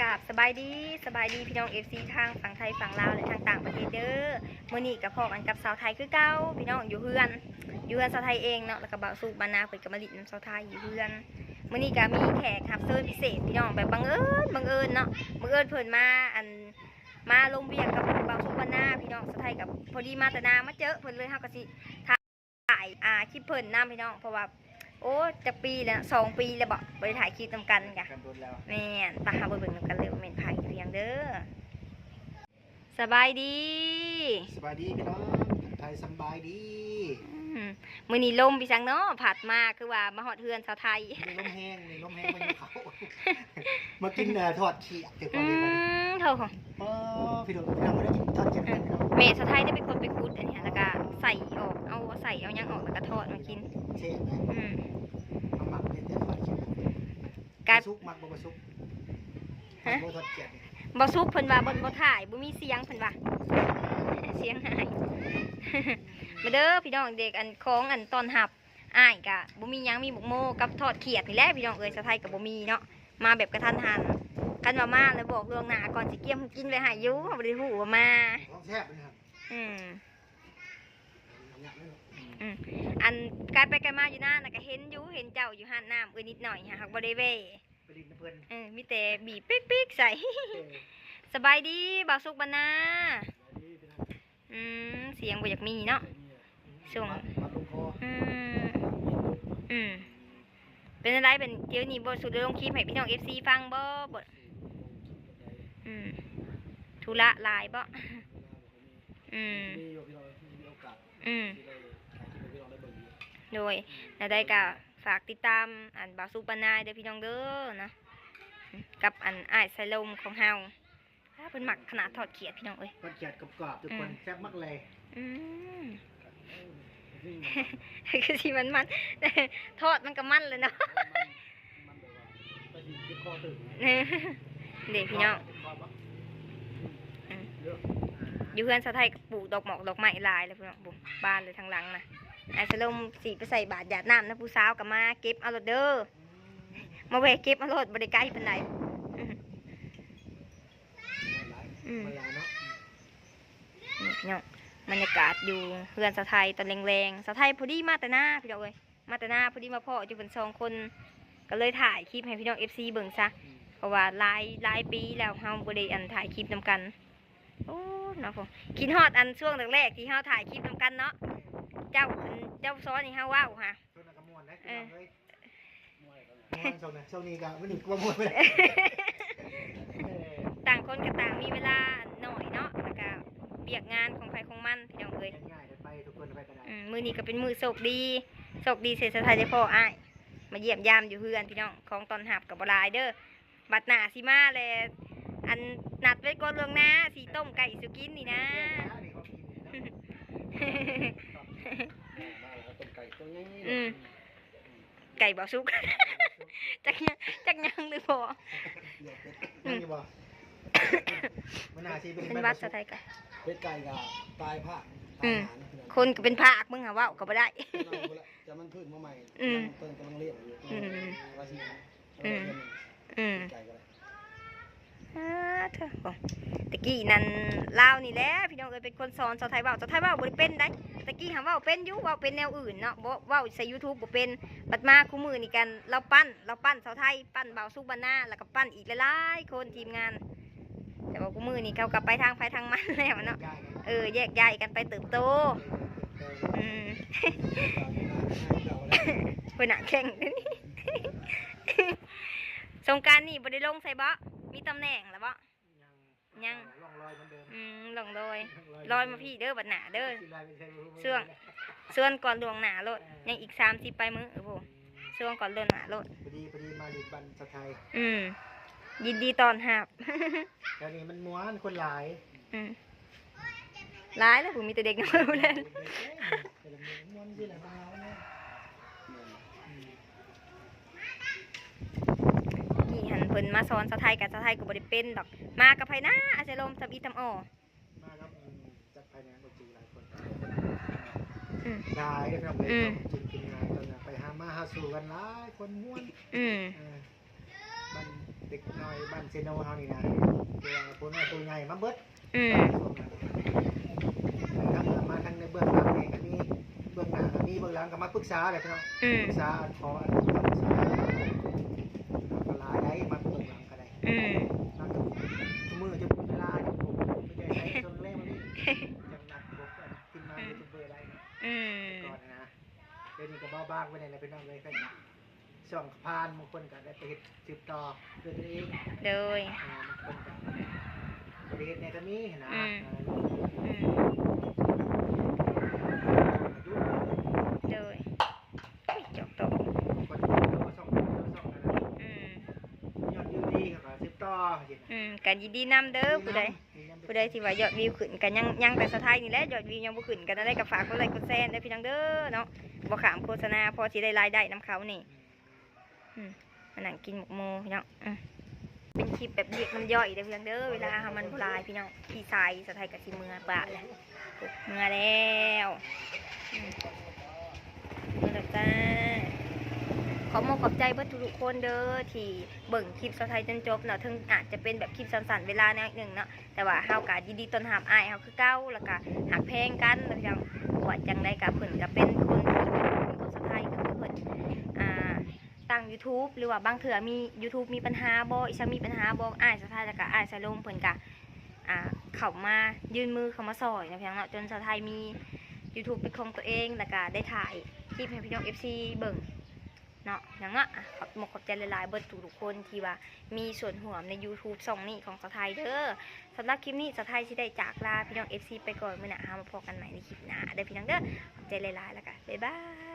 ກາບສະບາຍດີ ສະບາຍດີພີ່ນ້ອງເອັຟຊີ ທັງຝັ່ງໄທຝັ່ງລາວ ແລະ ທັງຕ່າງປະເທດເດີ້. ມື້ນີ້ກໍພໍ້ກັນກັບສາວໄທຄືເກົ່າ ພີ່ນ້ອງ ຢູ່ເຮືອນ ຢູ່ເຮືອນສາວໄທເອງເນາະ ແລ້ວກໍບ່າວສຸກ ບັນນາ ເພິ່ນກໍມາຫຼິ້ນນຳສາວໄທຢູ່ເຮືອນ. ມື້ນີ້ກໍມີແຂກຮັບເຊີນພິເສດ ພີ່ນ້ອງ ແບບບັງເອີນ ບັງເອີນເນາະ ບັງເອີນເພິ່ນມາ ອັນ ມາລົມວຽກກັບບ່າວສຸກ ບັນນາ ພີ່ນ້ອງ. ສາວໄທກໍພໍດີມາແຕ່ນາ ມາເຈີເພິ່ນເລີຍ ເຮົາກໍຊິ ຖ່າຍ ອ່າ ຄລິບເພິ່ນນຳ ພີ່ນ້ອງ ເພາະວ່າ ໂອ້ ຈັກປີແລ້ວ ສອງປີແລ້ວບໍ ບໍ່ໄດ້ຖ່າຍຄລິບນຳກັນກະ ກັນດົນແລ້ວ. ແມ່ນ ໄປ ເຮົາໄປເບິ່ງນຳກັນເລີຍວ່າແມ່ນໃຜ ພີ່ນ້ອງເດີ້. ສະບາຍດີ ສະບາຍດີພີ່ນ້ອງ ທັກທາຍສຳບາຍດີ. ອືມ ມື້ນີ້ລົມເປັນຫຍັງເນາະ ພັດມາ ຄືວ່າມາຮອດເຮືອນສາວໄທ. ນີ້ລົມແຮງ ນີ້ລົມແຮງ ພາຍຸເຂົ້າ ມາກິນ ເອີ ທອດຂຽດ ອືມ ເຈົ້າຂອງ ອໍ ພີ່ນ້ອງ ພີ່ນ້ອງບໍ່ໄດ້ກິນທອດຂຽດ ເອີ ເນາະ. ແມ່ສາວໄທນີ້ເປັນຄົນໄປຂຸດອັນນີ້ ແລ້ວກໍໃສ່ອອກ ເອົາໃສ່ເອົາຫຍັງອອກ ແລ້ວກໍທອດມາກິນ ແຊບເດ້. ອືມ ເຮົາມັກເຮັດແຕ່ທອດຂຽດ ກາຍ ບໍ່ສຸກ ມັກບໍ່ ບໍ່ສຸກ ຮະ ບໍ່ທອດຂຽດ ບໍ່ສຸກ ເພິ່ນວ່າບໍ່ ບໍ່ຖ່າຍ ບໍ່ມີສຽງ ເພິ່ນວ່າ ສຽງຫາຍ. ມາເດີ້ພີ່ນ້ອງ ເດັກ ອັນ ຂອງ ອັນ ຕ້ອນຮັບ ອ້າຍກະບໍ່ມີຫຍັງ ມີໝາກໂມກັບທອດຂຽດນີ້ແຫຼະ ພີ່ນ້ອງເອີຍ. ສາວໄທກໍບໍ່ມີເນາະ ມາແບບກະທັນຫັນ ຄັນວ່າມາແລ້ວບອກລ່ວງໜ້າກ່ອນ ຊິກຽມກິນໄວ້ໃຫ້ຢູ່ ບໍ່ໄດ້ຮູ້ວ່າມາ ຂອງແຊບເດ້. ອືມ ອືມ ອັນ ກາຍໄປກາຍມາຢູ່ນານະ ກະເຫັນຢູ່ ເຫັນເຈົ້າຢູ່ຮ້ານນ້ຳເອີຍ ນິດໜ້ອຍ ຫາກບໍ່ໄດ້ແວ່ ໄປຫຼິ້ນນຳເພິ່ນ ເອີ ມີແຕ່ບີບປິກໆໃສ່. ເອີ ສະບາຍດີ ບ່າວສຸກ ບັນນາ. ອືມ ສຽງບໍ່ຢາກມີເນາະ ຊ່ວງ ອືມ ອືມ ເປັນຈັ່ງໃດ ເປັນ ດຽວນີ້ບໍ່ສຸກ ໄດ້ລົງຄລິບໃຫ້ພີ່ນ້ອງເອັຟຊີຟັງບໍ່? ບໍ່ ອືມ ທຸລະຫຼາຍບໍ? ອືມ ອືມ ໂດຍ ແນວໃດກໍຝາກຕິດຕາມ ອັນ ບ່າວສຸກ ບັນນາ ເດີ້ ພີ່ນ້ອງເດີ້ ນະ ກັບ ອັນ ອ້າຍສາຍລົມຂອງເຮົາ. ອ້າ ເພິ່ນມັກຂະໜາດທອດຂຽດ ພີ່ນ້ອງເອີຍ ທອດຂຽດກອບໆ ທຸກຄົນ ອືມ ແຊບມາກເລີຍ. ອືມ ຄືຊິມັນໆ ທອດມັນກໍມັນແຫຼະເນາະ ມັນແບບວ່າໄປຊິເຈັບຄໍຕື່ມ ເດ້ພີ່ນ້ອງ. ອືມ ຢູ່ເຮືອນສາວໄທກໍປູກດອກໝອກດອກໄມ້ຫຼາຍແລ້ວ ພີ່ນ້ອງ ບານເລີຍທາງຫຼັງນະ. ອ້າຍສາຍລົມຊິໄປໃສ່ບາດຢາດນ້ຳນະ ຜູ້ສາວກໍມາເກັບເອົາໂລດເດີ້ ອືມ ມາແວ່ເກັບເອົາໂລດ ບໍ່ໄດ້ໄກປານໃດ. ອືມ ອືມ ນີ້ພີ່ນ້ອງ ບັນຍາກາດຢູ່ເຮືອນສາວໄທຕອນແລງໆ. ສາວໄທພໍດີມາແຕ່ນາ ພີ່ນ້ອງເອີຍ ມາແຕ່ນາ ພໍດີມາພໍ້ຢູ່ເພິ່ນສອງຄົນ ກໍເລີຍຖ່າຍຄລິບໃຫ້ພີ່ນ້ອງເອັຟຊີເບິ່ງຊະ ອືມ ເພາະວ່າຫຼາຍ ຫຼາຍປີແລ້ວເຮົາບໍ່ໄດ້ ອັນ ຖ່າຍຄລິບນຳກັນ. ໂອ້ ເນາະ ຄິດຮອດ ອັນ ຊ່ວງແລກໆທີ່ເຮົາຖ່າຍຄລິບນຳກັນເນາະ ເຈົ້າ ອັນ ເຈົ້າສອນໃຫ້ເຮົາເວົ້າຫາ ຊ່ວງນັ້ນກໍມ່ວນເດ້ ເອີ ພີ່ນ້ອງເອີຍ ມ່ວນ. ຊ່ວງນີ້ ຊ່ວງນີ້ກໍມັນກໍບໍ່ມ່ວນປານໃດ ຕ່າງຄົນກໍຕ່າງມີເວລາໜ້ອຍເນາະ ແລ້ວກໍວຽກງານຂອງໃຜຂອງມັນ ພີ່ນ້ອງເອີຍ ເຮັດງ່າຍໄປ ທຸກຄົນໄປກໍໄດ້. ອືມ ມື້ນີ້ກໍເປັນມື້ໂຊກດີ ໂຊກດີທີ່ສາວໄທໄດ້ພໍ້ອ້າຍ ມາຢ້ຽມຢາມຢູ່ເຮືອນ ພີ່ນ້ອງ ຂອງຕ້ອນຮັບກໍບໍ່ຫຼາຍເດີ້. ບັດໜ້າຊິມາແຫຼະ ອັນ ນັດໄວ້ກ່ອນລ່ວງໜ້າ ຊິຕົ້ມໄກ່ສູ່ກິນນີ້ນະ ຕົ້ມໄກ່ຕົວໃຫຍ່ ອືມ ໄກ່ບໍ່ສຸກ ຈັກຍັງ ຈັກຍັງຫຼືບໍ່ ຍັງຢູ່ບໍ່? ມັນໜ້າຊິເປັນ ເປັນຫວັດຊະໄທກະ ເປັດໄກ່ກໍຕາຍພາກ ອືມ ຕາຍຫານະ ຄົນກໍເປັນພາກ ມຶງຫາເວົ້າກໍບໍ່ໄດ້ ຈະມັນ ຈະມັນຟື້ນມາໃໝ່ ອືມ ເພິ່ນກຳລັງລ້ຽງຢູ່ ອືມ ວ່າຊິ ອືມ ອືມ ໄກກໍໄດ້ ອາ ເທີ ຕະກີ້ນັ້ນລາວນີ້ແຫຼະ ພີ່ນ້ອງເອີຍ ເປັນຄົນສອນສາວໄທເວົ້າ ສາວໄທເວົ້າບໍ່ໄດ້ເປັນໃດ ຕະກີ້ຫາເວົ້າເປັນຢູ່ ເວົ້າເປັນແນວອື່ນເນາະ ບໍ່ ເວົ້າໃສ່ຢູທູບບໍ່ເປັນ ບັດມາຄູ່ມື້ນີ້ກັນ ລາວປັ້ນ ລາວປັ້ນສາວໄທ ປັ້ນບ່າວສຸກ ບັນນາ ແລ້ວກໍປັ້ນອີກຫຼາຍໆຄົນ ທີມງານ ແຕ່ວ່າຄູ່ມື້ນີ້ເຂົາກໍໄປທາງໃຜທາງມັນແລ້ວເນາະ ແຍກຍ້າຍກັນ ເອີ ແຍກຍ້າຍກັນໄປເຕີບໂຕ ເອີ ອືມ ເພິ່ນໜ້າແຂ່ງ ສົງການນີ້ບໍ່ໄດ້ລົງໃສບໍ? ມີຕຳແໜ່ງແລ້ວບໍ? ຍັງ ຍັງ ລ່ອງລອຍເໝືອນເດີມ ອືມ ລ່ອງລອຍ ລ່ອງລອຍເໝືອນເດີມ ລອຍມາພີ້ເດີ ບັດໜ້າເດີ ຊິລອຍໄປໃສບໍ່ຮູ້ ຊ່ວງ ຊວນກ່ອນລ່ວງໜ້າໂລດ ເອີ ຍັງອີກສາມສິບປາຍມື້ ໂອ້ໂຫ ອືມ ຊ່ວງກ່ອນລ່ວງໜ້າໂລດ ພໍດີ ພໍດີມາຫຼິ້ນບ້ານສາວໄທ ອືມ ຍິນດີຕ້ອນຮັບ ແຖວນີ້ມັນມ່ວນ ຄົນຫຼາຍ ອືມ ຫຼາຍແລ້ວ ຜູ້ມີແຕ່ເດັກນ້ອຍຜູ້ນັ້ນ ແຕ່ລະມື້ມ່ວນຊິລະ ອືມ ກີ້ຫັ້ນເພິ່ນມາສອນສາວໄທ ກັບສາວໄທກໍບໍ່ໄດ້ເປັນດອກ ມາກັບໃຜນາ ອາໄສລົມ ທຳອິດທຳອໍ ມາກັບ ອືມ ຈັກໃຜແດ່ ບໍ່ຈື່ຫຼາຍຄົນ ອືມ ຫຼາຍເດ້ພີ່ນ້ອງເອີຍ ອືມ ກິນກິນງານຕອນນັ້ນ ໄປຫາມາຫາສູ່ກັນຫຼາຍຄົນ ມ່ວນ ອືມ ເອີ ມັນ ເດັກນ້ອຍບ້ານເຊໂນເຮົານີ້ນະ ແຕ່ວ່າຜູ້ນ້ອຍຜູ້ໃຫຍ່ມາເບິດ ອືມ ຊ່ວງນັ້ນ ທັງມາທັງໃນເບື້ອງຫຼັງນີ້ກໍມີ ເບື້ອງໜ້າກໍມີ ເບື້ອງຫຼັງກໍມາປຶກສາແຫຼະພີ່ນ້ອງ ອືມ ປຶກສາ ອັນ ຂໍອັນ ຄຳປຶກສາ ກໍຫຼາຍໃດ ມາເບື້ອງຫຼັງກໍໄດ້ ອືມ ມາທຸກມື້ ຈົນເວລາ ຈົນໄດ້ໃຊ້ ຈົນແລງນີ້ ຈັ່ງນັດພວກ ຂຶ້ນມາ ອືມ ຢູທູບເບີໄດ້ ອືມ ແຕ່ກ່ອນນະ ດຽວນີ້ກໍເບົາບາງໄປແດ່ແລ້ວ ພີ່ນ້ອງເອີຍ ກໍຊ່ວງຜ່ານ ບາງຄົນກໍໄດ້ໄປເຮັດສືບຕໍ່ດ້ວຍຕົວເອງ ໂດຍ ເອີ ບາງຄົນກໍບໍ່ໄດ້ເຮັດແດ່ກໍມີຫັ້ນນະ ອືມ ເອີ ອືມ ໂດຍ ອຸ້ຍ ຈອກຕອກ ບາງຄົນກໍເຮັດຕໍ່ຊ່ອງ ເຮັດຕໍ່ຊ່ອງນັ້ນນະ ອືມ ຍອດວິວດີເຂົາກໍສືບຕໍ່ ອືມ ກໍຍິນດີນຳເດີ ຍິນດີນຳ ຜູ້ໃດ ຜູ້ໃດທີ່ວ່າຍອດວິວຂຶ້ນ ກໍຍັງ ຍັງແຕ່ສາວໄທນີ້ແຫຼະ ຍອດວິວຍັງບໍ່ຂຶ້ນ ກໍແນວໃດກໍຝາກກົດໄລກົດແຊເດີພີ່ນ້ອງເດີເນາະ ບໍ່ຂ້າມໂຄສະນາ ພໍຊິໄດ້ລາຍໄດ້ນຳເຂົານີ້ ອືມ ອືມ ມານັ່ງກິນໝາກໂມພີ່ນ້ອງ ອືມ ເປັນຄລິບແບບລຽກນ້ຳຍ່ອຍເດີພີ່ນ້ອງເດີ ເວລາເຮົາມັນບໍ່ຫຼາຍພີ່ນ້ອງ ພີ່ຊາຍສາວໄທກໍຊິເມືອປະແຫຼະ ເມືອແລ້ວ ອືມ ເມືອແລ້ວຈ້າ ຂອບມົກຂອບໃຈເບິດທຸກໆຄົນເດີ ທີ່ເບິ່ງຄລິບສາວໄທຈົນຈົບເນາະ ເຖິງອາດຈະເປັນແບບຄລິບສັ້ນໆ ເວລາໜ້ອຍໜຶ່ງເນາະ ແຕ່ວ່າເຮົາກໍຍິນດີຕ້ອນຮັບອ້າຍເຮົາຄືເກົ່າ ແລ້ວກໍຮັກແພງກັນເນາະພີ່ນ້ອງ ເພາະວ່າຈັ່ງໃດກໍເພິ່ນກໍເປັນຄົນທີ່ເປັນຄົນສາວໄທ ກໍຄືເພິ່ນ ອ່າ ຕັ້ງຢູທູບ ຫຼືວ່າບາງເທື່ອມີຢູທູບມີປັນຫາບໍ ອີ່ຫຍັງມີປັນຫາບໍ ອ້າຍສາວໄທ ແລ້ວກໍອ້າຍສາຍລົມເພິ່ນກໍ ອ່າ ເຂົ້າມາຍື່ນມືເຂົ້າມາຊ່ອຍເນາະພີ່ນ້ອງເນາະ ຈົນສາວໄທມີຢູທູບເປັນຂອງຕົວເອງ ແລ້ວກໍໄດ້ຖ່າຍຄລິບໃຫ້ພີ່ນ້ອງເອັຟຊີເບິ່ງ ເນາະ ພີ່ນ້ອງເນາະ ອ່ະ ຂອບມົກຂອບໃຈຫຼາຍໆ ເບິດທຸກໆຄົນທີ່ວ່າມີສ່ວນຮ່ວມໃນຢູທູບຊ່ອງນີ້ຂອງສາວໄທເດີ ສຳລັບຄລິບນີ້ສາວໄທຊິໄດ້ຈາກລາພີ່ນ້ອງເອັຟຊີໄປກ່ອນ ມື້ໜ້າເຮົາມາພໍ້ກັນໃໝ່ໃນຄລິບໜ້າເດີພີ່ນ້ອງເດີ ຂອບໃຈຫຼາຍໆ ແລ້ວກະບາຍບາຍ.